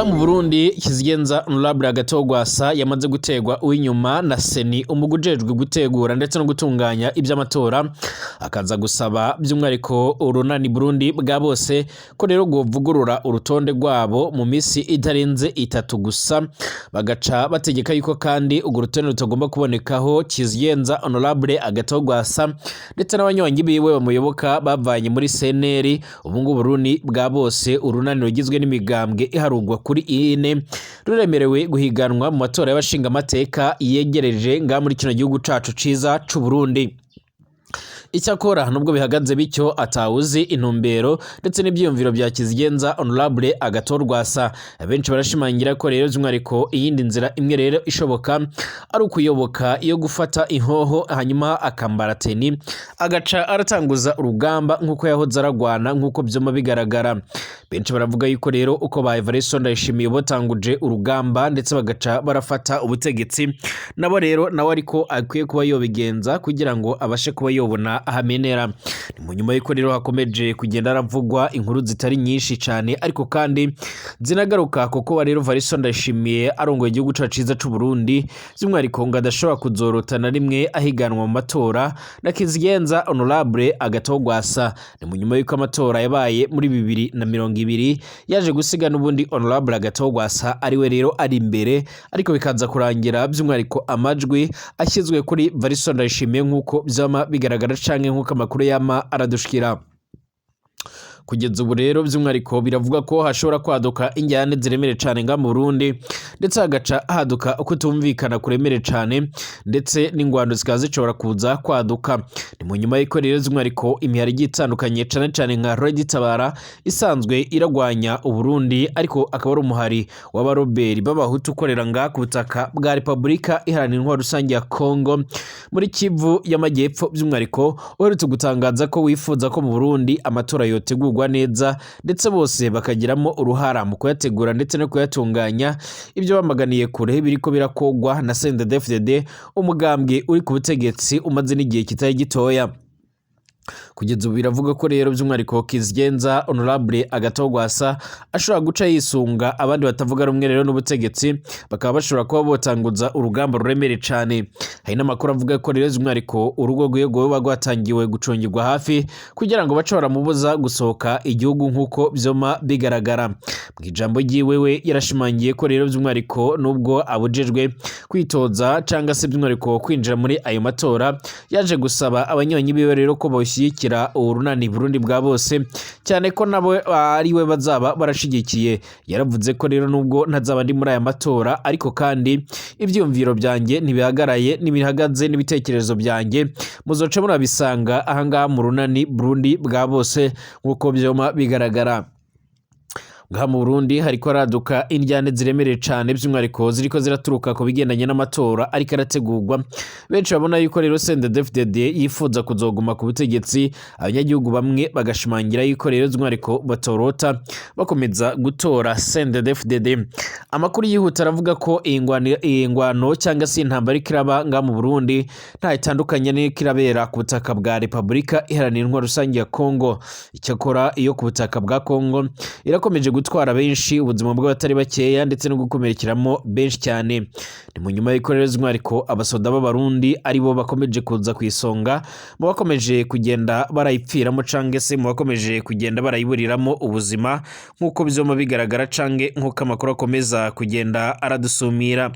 Ngaha mu Burundi, Kizigenza Honorable Agathon Rwasa yamaze gutegwa uw'inyuma na CENI, umugwi ujejwe gutegura ndetse no gutunganya ivy'amatora, akaza gusaba by'umwihariko Urunani Burundi bwa bose ko rero rwovugurura urutonde rwabo mu misi itarenze 3 gusa, bagaca bategeka yuko kandi urwo rutonde rutagomba kubonekaho Kizigenza Honorable Agathon Rwasa ndetse n'abanywanyi biwe bamuyoboka bavanye muri CNL. Ubu ngubu Burundi bwa bose, urunani rugizwe n'imigambwe iharugwa kuri ine, ruremerewe guhiganwa mu matora y'abashingamateka yegereje ngaha muri kino gihugu cacu ciza c'u Burundi. Icyakora nubwo bihagaze bityo, atawuzi intumbero ndetse n'ibyiyumviro bya Kizigenza Honorable Agathon Rwasa. Benshi barashimangira ko rero by'umwihariko iyindi nzira imwe rero ishoboka ari ukuyoboka iyo gufata inkoho, hanyuma akambara tenue, agaca aratanguza urugamba nk'uko yahoze aragwana, nk'uko byuma bigaragara. Benshi baravuga yuko rero uko ba Evariste Ndayishimiye batanguje urugamba ndetse bagaca barafata ubutegetsi, nabo rero nawe ariko akwiye kuba yobigenza kugira ngo abashe kuba yobona ahamenera. Ni mu nyuma y'uko rero hakomeje kugenda haravugwa inkuru zitari nyinshi cyane, ariko kandi zinagaruka kuko rero Evariste Ndayishimiye arongoye igihugu cacu ciza c'u Burundi, by'umwihariko ngo adashobora kuzorota na rimwe ahiganwa mu matora na Kizigenza Honorable Agathon Rwasa. Ni mu nyuma y'uko amatora yabaye muri 2020 yaje gusiga n'ubundi Honorable Agathon Rwasa ariwe rero ari imbere, ariko bikaza kurangira by'umwihariko amajwi ashyizwe kuri Evariste Ndayishimiye, nk'uko vyama bigaragara canke nk'uko amakuru yama aradushikira. Kugeza ubu rero by'umwihariko biravuga ko hashobora kwaduka injyane ziremere cane nga mu Burundi, ndetse hagaca haduka ukutumvikana kuremere cane, ndetse n'ingwano zikaba zishobora kuza kwaduka. Ni mu nyuma y'uko rero by'umwihariko imihari igiye itandukanye, cane cane nka RED Tabara isanzwe iragwanya Uburundi, ariko akaba ari umuhari w'abaroberi b'Abahutu ukorera nga ku butaka bwa Repubulika Iharanira Intwaro Rusange ya Congo muri Kivu y'Amajyepfo, by'umwihariko uherutse gutangaza ko wifuza ko mu Burundi amatora yotegurwa neza ndetse bose bakagiramo uruhara mu kuyategura ndetse no kuyatunganya. Ibyo bamaganiye kure biriko birakogwa na CNDD-FDD, umugambwe uri ku butegetsi umaze n'igihe kitari gitoya. Kugeza ubu biravuga ko rero by'umwihariko Kizigenza Honorable Agathon Rwasa ashobora guca yisunga abandi batavuga rumwe rero n'ubutegetsi, bakaba bashobora kuba botanguza urugamba ruremere cane. Hari n'amakuru avuga ko rero by'umwihariko urugo rwiwe rwoba rwatangiwe gucungirwa hafi kugira ngo bace baramubuza gusohoka igihugu, nk'uko vyoma bigaragara. Mu ijambo ryiwe we yarashimangiye ko rero by'umwihariko nubwo abujijwe kwitoza canga se by'umwihariko kwinjira muri ayo matora, yaje gusaba abanywanyi biwe rero ko boshyigikira Urunani Burundi bwa bose, cyane ko nabo ari we bazaba barashigikiye. Yaravuze ko rero nubwo ntazaba ndi muri aya matora, ariko kandi ivyiyumviro byanjye ntibihagaraye, ntibihagaze, n'ibitekerezo byanjye muzoca murabisanga ahangaha mu Runani Burundi bwa bose, nk'uko vyoma bigaragara. Ngaha mu Burundi hariko haraduka indyane ziremereye cane, by'umwihariko ziriko ziraturuka ku bigendanye n'amatora ariko arategurwa. Benshi babona yuko rero CNDD-FDD yifuza kuzoguma ku butegetsi, abanyagihugu bamwe bagashimangira yuko rero by'umwihariko batorota bakomeza gutora CNDD-FDD. Amakuru yihuta aravuga ko iyi ngwano cyangwa se intambara iriko iraba ngaha mu Burundi nta itandukanye n'iriko irabera ku butaka bwa Repubulika Iharanira Intwaro Rusange ya Congo. Icyakora iyo ku butaka bwa Congo irakomeje gutwara benshi ubuzima bw'abatari bakeya ndetse no gukomerekeramo benshi cyane. Ni mu nyuma y'uko rero by'umwihariko abasoda b'Abarundi aribo bakomeje kuza ku isonga mu bakomeje kugenda barayipfiramo cange se mu bakomeje kugenda barayiburiramo ubuzima, nk'uko bizoma bigaragara cange nk'uko amakuru akomeza kugenda aradusumira.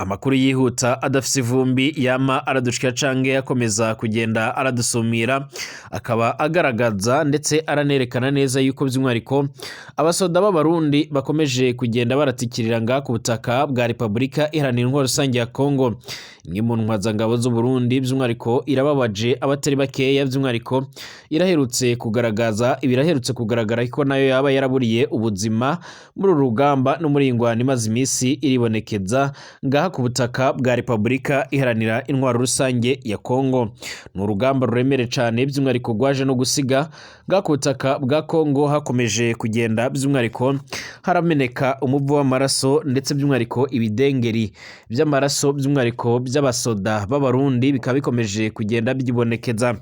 Amakuru yihuta adafise ivumbi yama aradushikira cange akomeza kugenda aradusumira akaba agaragaza ndetse aranerekana neza yuko by'umwihariko abasoda b'Abarundi bakomeje kugenda baratikirira ngaha ku butaka bwa Repubulika Iharanira Intwaro Rusange ya Congo. Imwe mu ntwazangabo z'u Burundi by'umwihariko irababaje abatari bakeya, by'umwihariko iraherutse kugaragaza, biraherutse kugaragara ko nayo yaba yaraburiye ubuzima muri uru rugamba no muri iyi ngwano imaze iminsi iribonekeza ngaha ku butaka bwa Repubulika Iharanira Intwaro Rusange ya Congo. Ni urugamba ruremere cyane, by'umwihariko rwaje no gusiga ngaha ku butaka bwa Congo hakomeje kugenda by'umwihariko harameneka umuvu w'amaraso, ndetse by'umwihariko ibidengeri by'amaraso by'umwihariko. by'abasoda b'Abarundi bikaba bikomeje kugenda byibonekeza.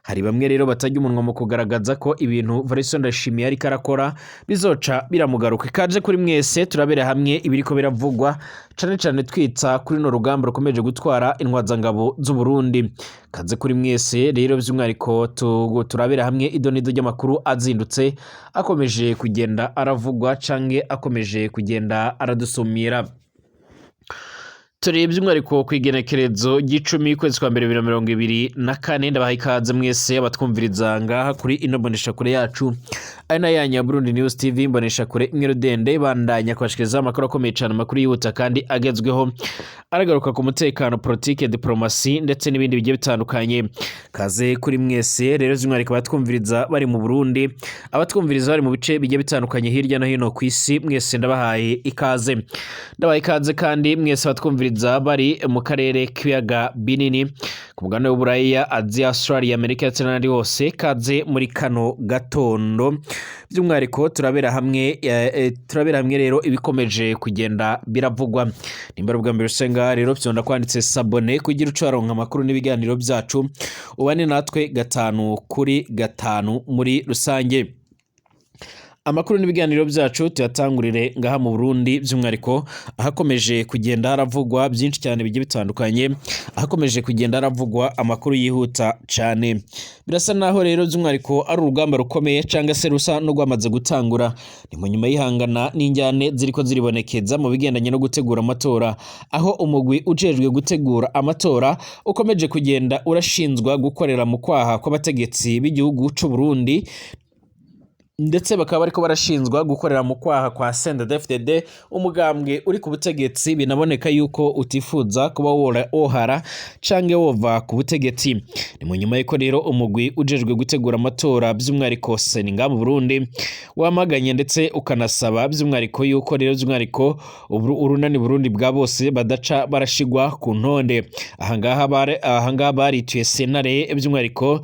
Hari bamwe rero batarya umunwa mu kugaragaza ko ibintu Evariste Ndayishimiye ariko arakora bizoca biramugaruka. Ikaze kuri mwese, turabera hamwe ibiriko biravugwa cane cane twitsa kuri runo rugamba rukomeje gutwara intwazangabo z'u Burundi. Kaze kuri mwese rero, by'umwihariko turabera hamwe idonido ry'amakuru azindutse akomeje kugenda aravugwa canke akomeje kugenda aradusumira. Turi by'umwihariko ku igenekerezo ry'icumi, kwezi kwa mbere, 2024. Ndabaha ikaze mwese abatwumviriza ngaha kuri ino mboneshakure yacu, ari nayo yanyu ya Burundi News TV, mboneshakure imwe rudende bandanya kubashikiriza amakuru akomeye cyane, amakuru yihuta kandi agezweho, aragaruka ku mutekano, politike, diplomasi ndetse n'ibindi bigiye bitandukanye. Kaze kuri mwese rero, by'umwihariko abatwumviriza bari mu Burundi, abatwumviriza bari mu bice bigiye bitandukanye hirya no hino ku isi, mwese ndabahaye ikaze. Ndabahaye ikaze kandi mwese abatwumviriza bari mu karere k'ibiyaga binini, ku mugabane w'Uburaya, Aziya, Australia, Amerika ndetse n'ahandi hose. Kaze muri kano gatondo, by'umwihariko turabera hamwe rero ibikomeje kugenda biravugwa. Nimba ari ubwa mbere usenga rero, fyonda kwanditse s'abonner kugira uce waronka amakuru n'ibiganiro byacu, ubane natwe gatanu kuri gatanu muri rusange. Amakuru n'ibiganiro byacu tuyatangurire ngaha mu Burundi, by'umwihariko ahakomeje kugenda haravugwa byinshi cyane bigiye bitandukanye, ahakomeje kugenda haravugwa amakuru yihuta cyane. Birasa naho rero by'umwihariko ari urugamba rukomeye cyangwa se rusa n'urwamaze gutangura. Ni mu nyuma y'ihangana n'injyane ziriko ziribonekeza mu bigendanye no gutegura amatora, aho umugwi ujejwe gutegura amatora ukomeje kugenda urashinzwa gukorera mu kwaha kw'abategetsi b'igihugu c'u Burundi, ndetse bakaba bariko barashinzwa gukorera mu kwaha kwa CNDD-FDD, umugambwe uri ku butegetsi, binaboneka yuko utifuza kuba wohara canke wova ku butegetsi. Ni mu nyuma y'uko rero umugwi ujejwe gutegura amatora, by'umwihariko CENI nga mu Burundi, wamaganye ndetse ukanasaba by'umwihariko yuko rero by'umwihariko Urunani Burundi bwa bose badaca barashigwa ku ntonde. Ahangaha barituye sentare, by'umwihariko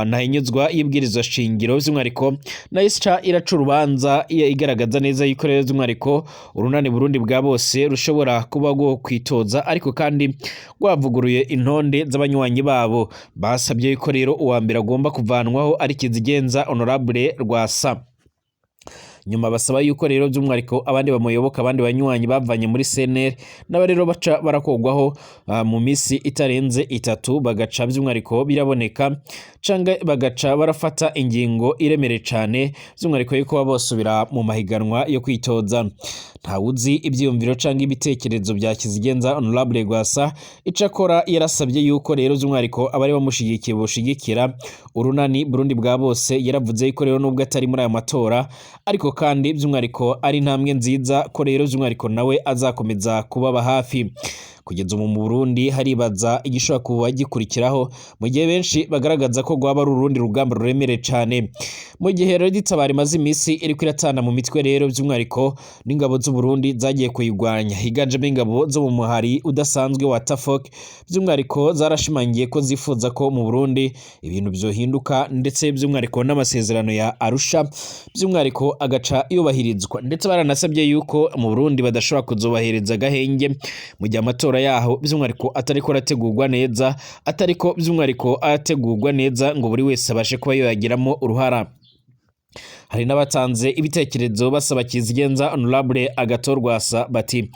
ntahinyuzwa y'ibwirizwa shingiro, by'umwihariko nayo ica iraca urubanza igaragaza neza yuko rero by'umwihariko Urunani Burundi bwa bose rushobora kuba rwo kwitoza, ariko kandi rwavuguruye intonde z'abanywanyi babo. Basabye yuko rero uwa mbere agomba kuvanwaho ari Kizigenza Honorable Rwasa. Nyuma basaba yuko rero by'umwihariko abandi bamuyoboka, abandi banywanyi bavanye muri CNL, n'aba rero baca barakogwaho mu minsi itarenze 3, bagaca by'umwihariko biraboneka canke bagaca barafata ingingo iremereye cane, by'umwihariko yuko baba bosubira mu mahiganwa yo kwitoza. Ntawuzi ivyiyumviro canke ibitekerezo bya Kizigenza Honorable Rwasa. Icakora yarasabye yuko rero by'umwihariko abari bamushigikiye boshigikira Urunani Burundi bwa bose. Yaravuze yuko rero nubwo atari muri ayo matora, ariko kandi by'umwihariko ari intambwe nziza, ko rero by'umwihariko nawe azakomeza kubaba hafi. Kugeza ubu mu Burundi haribaza igishobora kuba gikurikiraho, mu gihe benshi bagaragaza ko rwaba ari urundi rugamba ruremereye cane, mu gihe rero Tabara imaze iminsi iriko iratana mu mitwe rero by'umwihariko n'ingabo z'u Burundi zagiye kuyirwanya, higanjemo ingabo zo mu muhari udasanzwe wa Tafok. By'umwihariko zarashimangiye ko zifuza ko mu Burundi ibintu vyohinduka, ndetse by'umwihariko n'amasezerano ya Arusha by'umwihariko agaca yubahirizwa, ndetse baranasabye yuko mu Burundi badashobora kuzubahiriza agahenge mu gihe amatora yaho by'umwihariko atariko arategurwa neza, atariko by'umwihariko arategurwa neza ngo buri wese abashe kuba yoyagiramo uruhara. Hari n'abatanze ibitekerezo basaba Kizigenza Honorable Agathon Rwasa bati: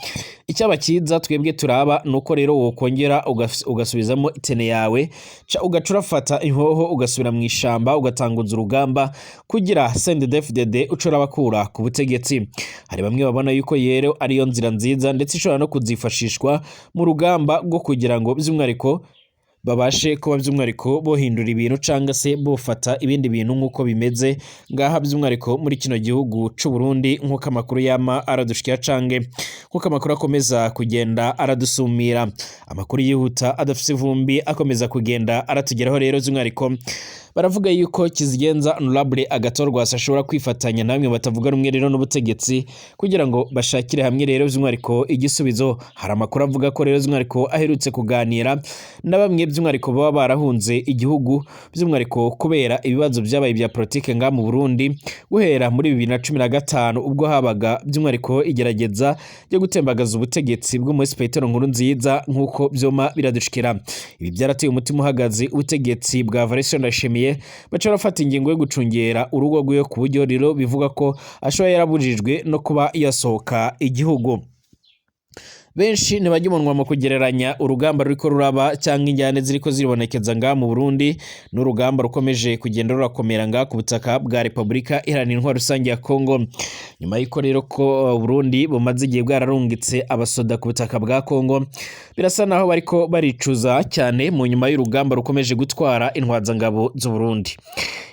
"Icyaba cyiza twebwe turaba nuko rero wokongera ugasubizamo itene yawe, ca ugaca urafata inhoho, ugasubira mu ishamba, ugatanguza urugamba kugira CNDD-FDD uca urabakura ku butegetsi." Hari bamwe babona yuko rero ariyo nzira nziza, ndetse ishobora no kuzifashishwa mu rugamba rwo kugira ngo by'umwihariko babashe kuba by'umwihariko bohindura ibintu canga se bofata ibindi bintu nk'uko bimeze ngaha by'umwihariko muri kino gihugu c'u Burundi, nk'uko amakuru yama aradushikira cange nk'uko amakuru akomeza kugenda aradusumira. Amakuru yihuta adafise ivumbi akomeza kugenda aratugeraho rero by'umwihariko Baravuga yuko Kizigenza Honorable Agathon Rwasa ashobora kwifatanya namwe batavuga rumwe rero n'ubutegetsi kugira ngo bashakire hamwe rero by'umwihariko igisubizo. Hari amakuru avuga ko rero by'umwihariko aherutse kuganira na bamwe by'umwihariko baba barahunze igihugu, by'umwihariko kubera ibibazo byabaye bya politike nga mu Burundi guhera muri 2015, ubwo habaga by'umwihariko igerageza ryo gutembagaza ubutegetsi bw'umuhisi Petero Nkurunziza. Nk'uko byoma biradushikira, ibi byarateye umutima uhagaze ubutegetsi bwa Evariste Ndayishimiye, baca barafata ingingo yo gucungera urugo rwiwe, ku buryo rero bivuga ko ashobora yarabujijwe no kuba yasohoka igihugu. Benshi ntibajya umunwa mu kugereranya urugamba ruriko ruraba cyangwa injyane ziriko ziribonekeza ngaha mu Burundi n'urugamba rukomeje kugenda rurakomera ngaha ku butaka bwa Repubulika Iharanira Intwaro Rusange ya Kongo. Nyuma y'uko rero ko Burundi bumaze igihe bwararungitse abasoda ku butaka bwa Kongo, birasa naho bariko baricuza cyane mu nyuma y'urugamba rukomeje gutwara intwazangabo z'u Burundi.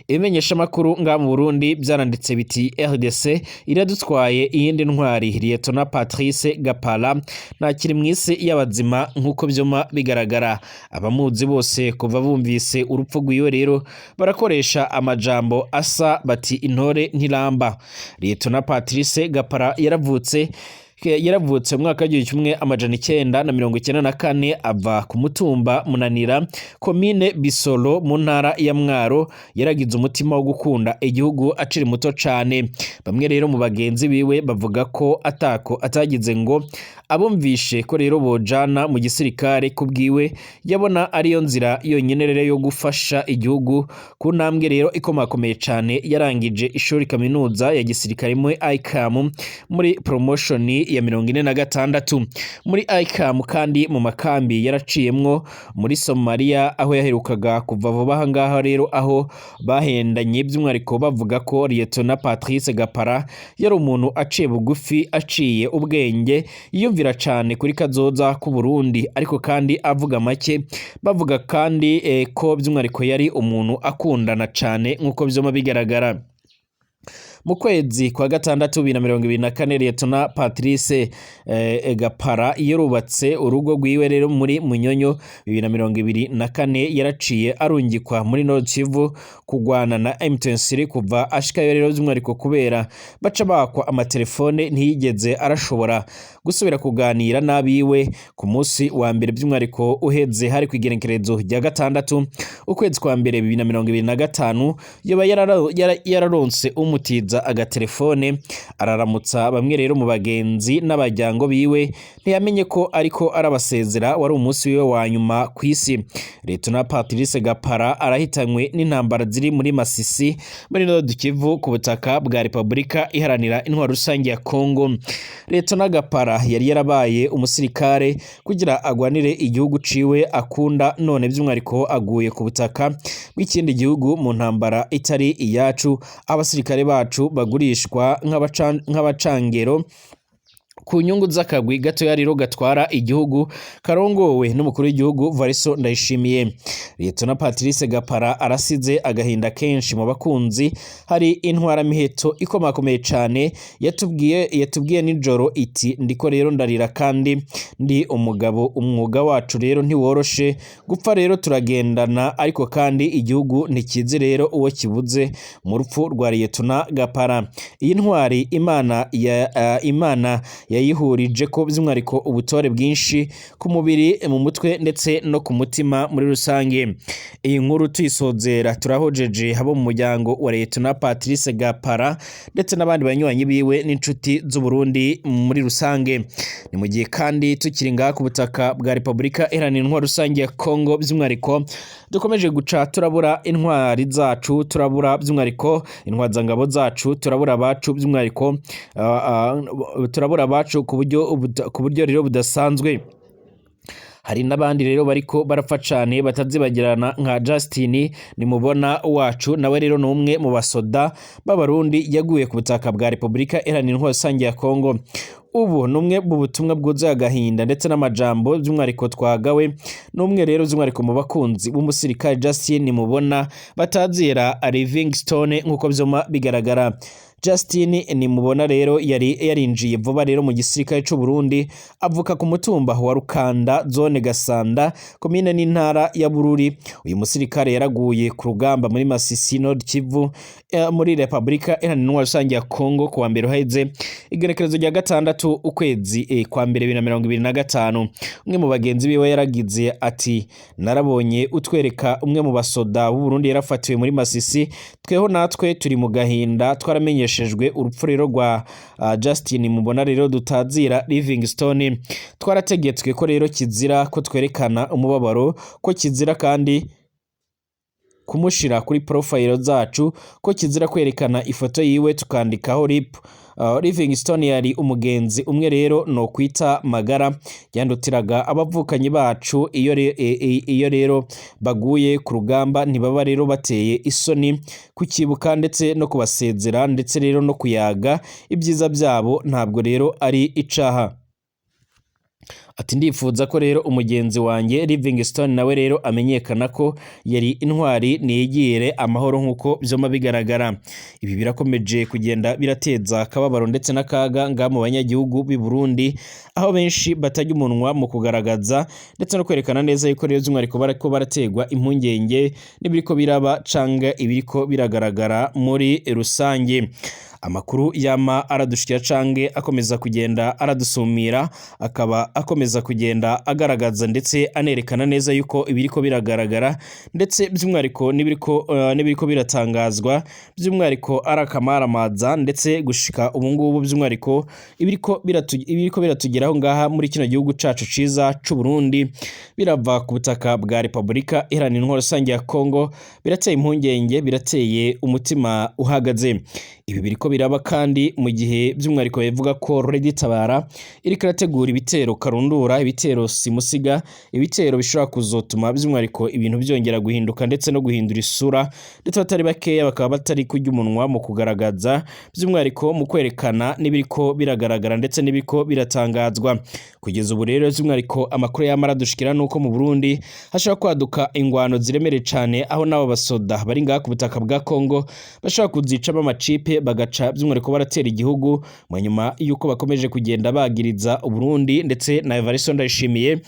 Ibimenyeshamakuru ngaha mu Burundi byaranditse biti: "RDC iradutwaye iyindi ntwari, Lieutenant Patrice Gapara ntakiri mu isi y'abazima." Nk'uko byuma bigaragara, abamuzi bose kuva bumvise urupfu rw'iwe rero barakoresha amajambo asa bati: "Intore ntiramba." Lieutenant Patrice Gapara yaravutse mu mwaka w'1994, ava ku mutumba Munanira, komine Bisoro, mu ntara ya Mwaro. Yaragize umutima wo gukunda igihugu akiri muto cane. Bamwe rero mu bagenzi biwe bavuga ko atako atagize ngo abumvishe ko rero bojana mu gisirikare. Kubwiwe yabona ariyo nzira yonyine rero yo gufasha igihugu ku ntambwe rero ikomakomeye cane. Yarangije ishuri kaminuza ya gisirikare muri ICAM, muri promotion ya 46 muri ICAM. Kandi mu makambi yaraciyemwo muri Somalia, aho yaherukaga kuva vuba aha ngaha rero, aho bahendanye by'umwihariko, bavuga ko Lieutenant Patrice Gapara yari umuntu aciye bugufi, aciye ubwenge, yiyumvira cane kuri kazoza k'u Burundi, ariko kandi avuga make. Bavuga kandi ko by'umwihariko yari umuntu akundana cane, nk'uko vyoma bigaragara. Mu kwezi kwa gatandatu 2024, Lieutenant Patrice Gapara yarubatse urugo rwiwe rero muri Munyonyo 2024. Yaraciye arungikwa muri Nord Kivu kugwana na M23. Kuva ashikayo rero by'umwihariko, kubera baca bakwa amatelefone, ntiyigeze arashobora gusubira kuganira n'abiwe. Ku munsi wa mbere by'umwihariko uheze, hari ku igenekerezo rya 6 ukwezi kwa mbere 2025, yoba yararonse umutiza agatelefone, araramutsa bamwe rero mu bagenzi n'abajyango biwe. Ntiyamenye ko ariko arabasezera, wari umunsi wiwe wa nyuma ku isi. Lieutenant Patrice Gapara arahitanywe n'intambara ziri muri Masisi, muri Nord Kivu, ku butaka bwa Repubulika Iharanira Intwaro Rusange ya Kongo. Lieutenant Gapara yari yarabaye umusirikare kugira agwanire igihugu ciwe akunda, none by'umwihariko aguye ku butaka bw'ikindi gihugu mu ntambara itari iyacu. Abasirikare bacu bagurishwa nk'abacangero ku nyungu z'akagwi gatoya rero gatwara igihugu, karongowe n'umukuru w'igihugu Variso Ndayishimiye. Lieutenant Patrice Gapara arasize agahinda kenshi mu bakunzi. Hari intwaramiheto ikomakomeye cane yatubwiye nijoro iti: "Ndiko rero ndarira kandi ndi umugabo. Umwuga wacu rero ntiworoshe. Gupfa rero turagendana, ariko kandi igihugu ntikizi rero uwo kibuze mu rupfu rwa Lieutenant Gapara." Iyi ntwari Imana yayihurije ko by'umwihariko ubutore bwinshi ku mubiri, mu mutwe ndetse no ku mutima muri rusange. Iyi nkuru tuyisozera, turahojeje abo mu muryango wa Lieutenant Patrice Gapara ndetse n'abandi banywanyi biwe n'inshuti z'u Burundi muri rusange. Ni mu gihe kandi tukiri ngaha ku butaka bwa Repubulika Iharanira Intwaro Rusange ya Kongo, by'umwihariko dukomeje guca turabura intwari zacu, turabura by'umwihariko intwazangabo zacu, turabura abacu by'umwihariko, turabura abacu ku buryo rero budasanzwe. Hari n'abandi rero bariko barapfa cane batazibagirana, nka Justin Nimubona wacu, nawe rero ni umwe mu basoda b'Abarundi yaguye ku butaka bwa Repubulika Iharanira Intwaro Rusange ya Kongo. Ubu ni umwe mu butumwa bwuzuye agahinda ndetse n'amajambo by'umwihariko twagawe n'umwe rero by'umwihariko mu bakunzi b'umusirikare Justin Nimubona batazira Livingstone, nk'uko vyoma bigaragara. Justin Nimubona rero yari yarinjiye vuba rero mu gisirikare c'u Burundi, avuka ku mutumba wa Rukanda, zone Gasanda, komine n'intara ya Bururi. Uyu musirikare yaraguye ku rugamba muri Masisi, Nord Kivu, muri Republika Iharanira Intwaro Rusange ya Kongo kuwa mbere uheze, igenekerezo rya 6 ukwezi kwa mbere 2025. Umwe mu bagenzi biwe yaragize ati: "Narabonye utwereka umwe mu basoda b'u Burundi yarafatiwe muri Masisi. Tweho natwe turi mu gahinda, twaramenyeshejwe urupfu rero rwa Justin Mubona rero dutazira Livingstone. Twarategetswe ko rero kizira ko twerekana umubabaro, ko kizira kandi kumushira kuri profile zacu, ko kizira kwerekana ifoto yiwe tukandikaho RIP. Livingstone yari umugenzi umwe rero no kwita magara, yandutiraga abavukanyi bacu. Iyo rero baguye ku rugamba ntibaba rero bateye isoni kukibuka ndetse no kubasezera ndetse rero no kuyaga ibyiza byabo, ntabwo rero ari icaha." Ati: "Ndifuza ko rero umugenzi wanjye Livingstone nawe rero amenyekana ko yari intwari, niyigire amahoro nk'uko byoma bigaragara." Ibi birakomeje kugenda birateza akababaro ndetse n'akaga nga mu banyagihugu b'i Burundi, aho benshi batajya umunwa mu kugaragaza ndetse no kwerekana neza yuko rero by'umwihariko bariko barategwa impungenge n'ibiriko biraba canke ibiriko biragaragara muri rusange. Amakuru yama aradushikira canke akomeza kugenda aradusumira akaba akomeza kugenda agaragaza ndetse anerekana neza yuko ibiriko biragaragara ndetse by'umwihariko n'ibiriko biratangazwa by'umwihariko ari akamaramaza, ndetse gushika ubu ngubu by'umwihariko ibiriko biratugeraho ngaha muri kino gihugu cacu ciza c'u Burundi birava ku butaka bwa Repubulika Iharanira Intwaro Rusange ya Kongo birateye impungenge, birateye umutima uhagaze. Ibi biriko biraba kandi mu gihe by'umwihariko bivuga ko Red Tabara iriko irategura ibitero karundura, ibitero simusiga, ibitero bishobora kuzotuma by'umwihariko ibintu byongera guhinduka ndetse no guhindura isura, ndetse abatari bakeya bakaba batari kurya umunwa mu kugaragaza by'umwihariko mu kwerekana n'ibiriko biragaragara ndetse n'ibiriko biratangazwa kugeza ubu. Rero by'umwihariko amakuru yamara dushikira nuko mu Burundi hashobora kwaduka ingwano ziremereye cane, aho n'abo basoda bari ngaha ku butaka bwa Kongo bashobora kuzicamo amacipe, bagaca by'umwihariko baratera igihugu mu nyuma y'uko bakomeje kugenda bagiriza Uburundi ndetse na Evariste Ndayishimiye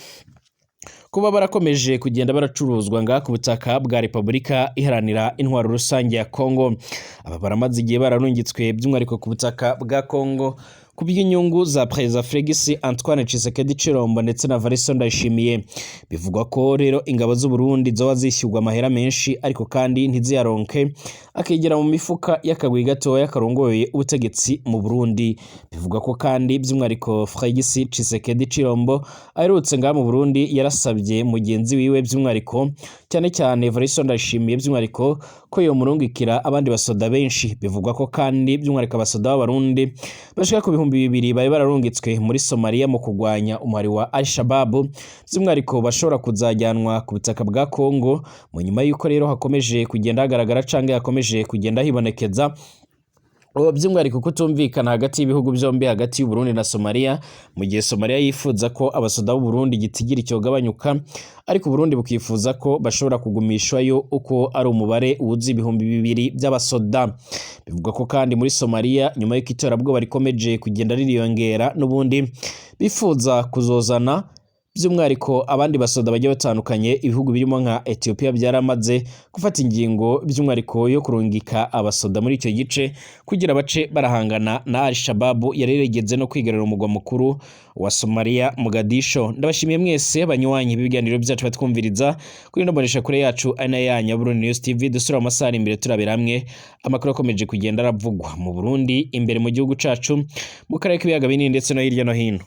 kuba barakomeje kugenda baracuruzwa ngaha ku butaka bwa Repubulika Iharanira Intwaro Rusange ya Kongo. Aba baramaze igihe bararungitswe by'umwihariko ku butaka bwa Kongo ku bw'inyungu za Perezida Felix Antoine Tshisekedi Tshilombo ndetse na Evariste Ndayishimiye. Bivugwa ko rero ingabo z'u Burundi zoba zishyurwa amahera menshi, ariko kandi ntiziyaronke, akigera mu mifuka y'akagwi gatoya karongoye ubutegetsi mu Burundi. Bivugwa ko kandi by'umwihariko Felix Tshisekedi Tshilombo aherutse ngaha mu Burundi yarasabye mugenzi wiwe by'umwihariko cyane cyane Evariste Ndayishimiye by'umwihariko ko yomurungikira abandi basoda benshi. Bivugwa ko kandi by'umwihariko abasoda b'Abarundi bashika ku 2000 bari bararungitswe muri Somalia mu kurwanya umuhari wa Al-Shabaab by'umwihariko bashobora kuzajyanwa ku butaka bwa Kongo mu nyuma y'uko rero hakomeje kugenda hagaragara canke hakomeje kugenda hibonekeza by'umwihariko kutumvikana hagati y'ibihugu byombi, hagati y'u Burundi na Somalia, mu gihe Somalia yifuza ko abasoda b'u Burundi igitigiri cyogabanyuka, ariko Burundi bukifuza ko bashobora kugumishwayo uko ari umubare wuzuye 2000 by'abasoda. Bivugwa ko kandi muri Somalia, nyuma y'uko iterabwoba rikomeje kugenda ririyongera, n'ubundi bifuza kuzozana by'umwihariko abandi basoda bagiye batandukanye. Ibihugu birimo nka Ethiopia byaramaze gufata ingingo by'umwihariko yo kurungika abasoda muri icyo gice kugira bace barahangana na Al-Shabaab yareregeze no kwigarurira umugwa mukuru wa Somalia, Mogadisho. Ndabashimiye mwese banywanyi b'ibiganiro byacu batwumviriza kuri ino mbonesha kure yacu ari nayo yanyu Burundi News TV. Dusura mu masaha imbere turabera hamwe amakuru akomeje kugenda aravugwa mu Burundi, imbere mu gihugu cacu, mu karere k'ibiyaga binini ndetse no hirya no hino.